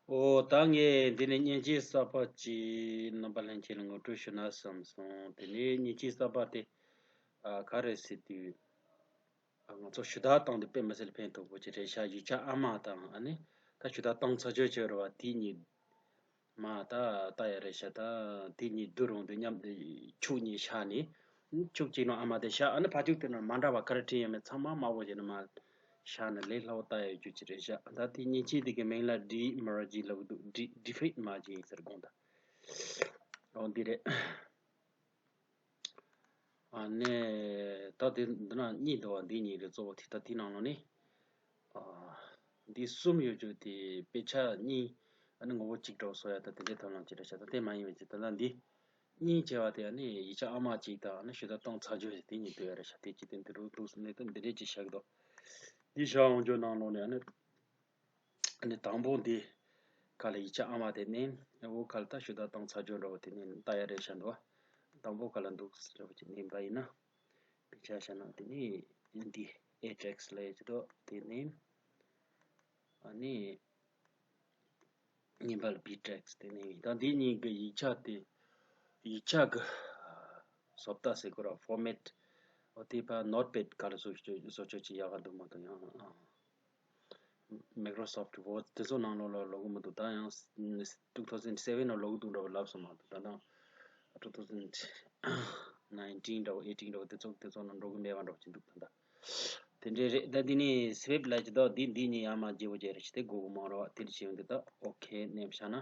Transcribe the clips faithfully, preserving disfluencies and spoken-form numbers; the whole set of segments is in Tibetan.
ཨོ་ད་ངས་འདི་ནས་མཉེན་ཆས་གསར་པ་ཅིག་རྣམ་པ་ལྷན་རྒྱས་ལ་ངོ་སྤྲོད་ཞུ་ན་བསམ་སོང་། དེ་ནས་མཉེན་ཆས་གསར་པ་དེ་ཨ་ག་རེ་ཟེར་དུས། ང་ཚོ་ཞུ་དག་བཏང་དུས་དཔེ་མི་སྲིད་ཕན་ཐོགས་པོ་ཅིག་རེད་ཤག་ཡིག་ཆ་ཨ་མ་དང་ཨ་ནི་ད་ཞུ་དག་བཏང་ཚར་ཆོད་ཆོད་རེད་བ། དེ་གཉིས་མ་ད་ལྟ་ཡ་རེད་ཤག་ད་དེ་གཉིས་བསྡུར་འོང་དུས་མཉམ་དུ་ཕྱོགས་གཉིས་བཞག་ནས། ཕྱོགས་གཅིག་ནང་ཨ་མ་དེ་བཞག་ཨ་ནི་ཕ་ཕྱོགས་དེ་ནང་མ་འདྲ་བ་ག་རེ་བྲིས་ཡོད་མེད་ཚང་མ་དམར་པོ་བྱས་ནས་མར་བཞག་ན་ལས་སླ་པོ་ལྟ་ཡ་ཡོད་རྒྱུ་ཅིག་རེད་ཤག་ད་དེ་མཉེན་ཆས་དེ་གི་མིང་ལ་ཌི་མར་ཇི་ལབ་གི་འདུག་ཌི་ཌི་ཕིཊ་མར་ཇི་ཟེར་དགོངས་དག་ཨོ་འདི་རེད། ཨ་ནས་ད་དེ་འདི་ན་གཉིས་འདུག་བ། འདི་གཉིས་རེད། གཙོ་བོ་དེ་ད་དེ་ནང་ལོགས་ནས་ཨ་འདི་གསུམ་ཡོད་རྒྱུ་དེ་དཔེ་ཆ་གཉིས། ཨ་ནི་ངོ་བོ་གཅིག་འདྲ་བོ་བཟོ་ཡ་ད་དེ་འདྲའི་ཐབས་ལམ་ཅིག་རེད་ཤག་ད་དེ་མ་ཡིན་པའི་ཅིག་ད་ལྟ་འདི་གཉིས་བྱས་པ་དེ་ཨ་ནི་ཡིག་ཆ་ཨ་མ་གཅིག་དང་ཨ་ནི་ཞུ་དག་བཏང་ཚར་རྒྱུ་དེ་གཉིས་འདུག་ཡ་རེད་ཤག་དེ་གཅིག་དེ་འདི་རུ་འདུག་གནད་དོན་འདི་འདྲའི་ཅིག་བཞག་གི་འདུག་འདི་བཞག་འོང་རྒྱུ་ནང་ལོགས་ནས་ཨ་ནི། ཨ་ནི་དང་པོ་འདི་ག་ལ་ཡིག་ཆ་ཨ་མ་དེ་ནས་འོ་ག་ལ་ད་ཞུ་དག་བཏང་ཚར་རྒྱུ་འདྲ་བོ་དེ་ནས་ལྟ་ཡ་རེད་ཤག་འདུག་དང་པོ་ག་ལ་འདུག་ཟེར་བ་ཅིག་ནས་འབའ་ཡིན་ན། དཔེ་ཆ་བཞག་ན་དེ་ནས་འདི་ཨེ་ཊེག་སི་ལབ་ཡ་ཅིག་འདུག་དེ་ནས་ཨ་ནི་གཉིས་པ་ལ་བི་ཊེག་སི། དེ་ནས་ད་འདི་གཉིས་ཀྱི་ཡིག་ཆ་དེ་ཡིག་ཆ་གི་བཟོ་ལྟ་ཟེར་དགོས་ར་ཕོར་མེཊ། འོ་དེ་ཕར་ནོཊ་པེཌ་ག་ལ་བཟོ་བཅོས་བཟོ་བཅོས་ཅིག་ཡག་ག་འདུག་མ་གཏོགས་ཡང་། Microsoft Word དེ་ཚོ་ནང་ལོགས་ལ་ལོག་གི་མི་འདུག་ད་ཡང་two thousand seven ལ་ལོག་གི་འདུག་འདྲ་བོ་ལབ་སོང་མ་གཏོགས་ད་ལྟ་two thousand nineteen འདྲ་བོ་eighteen འདྲ་བོ་དེ་ཚོ་དེ་ཚོ་ནང་འགྲོ་གི་མེད་པ་འདྲ་བོ་ཅིག་འདུག་ད་ལྟ་དེ་འདྲའི་རེད། ད་འདི་ནི་སི་ཝིབ་ལབ་ཀྱི་འདུག་འདི་འདི་གཉིས་ཡར་མར་བརྗེ་པོ་བརྗེ་རེ་བྱས་ཏེ་དགོས་གི་མ་རེད་བ། དེ་འདྲ་བྱས་ཡོང་དུས་ད་ཨོ་ཁེ་མནན་བཞག་ན་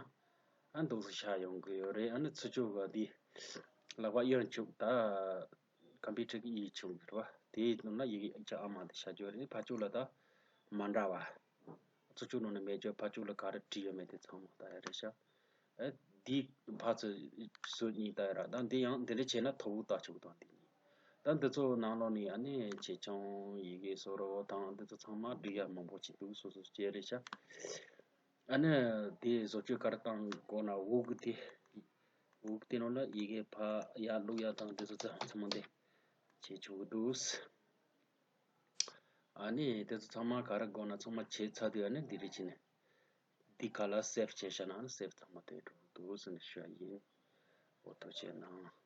ཨ་འདུག་སེ་ཤར་ཡོང་གི་ཡོད་རེད། ཨ་ནི་ཚུར་ཕྱོགས་ག་འདི་ལག་པ་གཡར་བཅུག་ད། ཀམ་པུ་ཊར་གྱི་ཡིག་ཆུང་རེད་བ། དེའི་ནང་ན་ཡི་གེ་ཨ་མ་དེ་བཞག་རྒྱུ་རེད། ཕར་ཕྱོགས་ལ་ད་མ་འདྲ་བ། ཚུར་ཕྱོགས་ནང་ནས་མེད་རྒྱུ་ཕར་ཕྱོགས་ལ་ག་རེ་བྲིས་ཡོད་མེད་དེ་ཚང་མ་ལྟ་ཡ་རེད་ཤག་ཨེ་འདི་ཕར་ཚུར་ཚུར་གཉིས་ལྟ་ཡ་ར། ད་འདི་ཡང་འདི་འདྲ་བྱས་ན་མཐོ་པོ་ལྟ་ཆོག་གི་འདུག་འདི་གཉིས། ད་འདི་ཚོ་ནང་ལོགས་ནས་ཨ་ནི་ཆེ་ཆུང་ཡི་གེ་བཟོ་རོགས་དང་འདི་ཚོ་ཚང་མ་འབྲི་ཡ་མང་པོ་ཅིག་འདུག་སོ་སོ་སོ་བྱས་རེད་ཤག་ཨ་ནི་དེ་བཟོ་བཅོས་ག་རེ་བཏང་དགོས་ན་འུག་དེ། འུག་དེ་ནང་ལ་ཡི་གེ་ཕར་ཡར་བླུག་ཡ་དང་དེ་ཚོ་ཚང་མ་འདི་བྱེད་ཆོག་གི་འདུག་ཨ་ནི་དེ་ཚོ་ཚང་མ་ག་རེ་དགོས་ན་ཚང་མ་བྱས་ཚར་དུས་ཨ་ནི་འདི་རེད་བྱས་ནས་འདི་ག་ལ་སེབ་བྱས་བཞག་ན་ཨ་ནི་སེབ་ཚང་མ་དེ་འགྲོ་གི་འདུག་ཟེར་ནས་ཞུ་ཡ་ཡིན། འོ་ཐུགས་རྗེ་གནང་།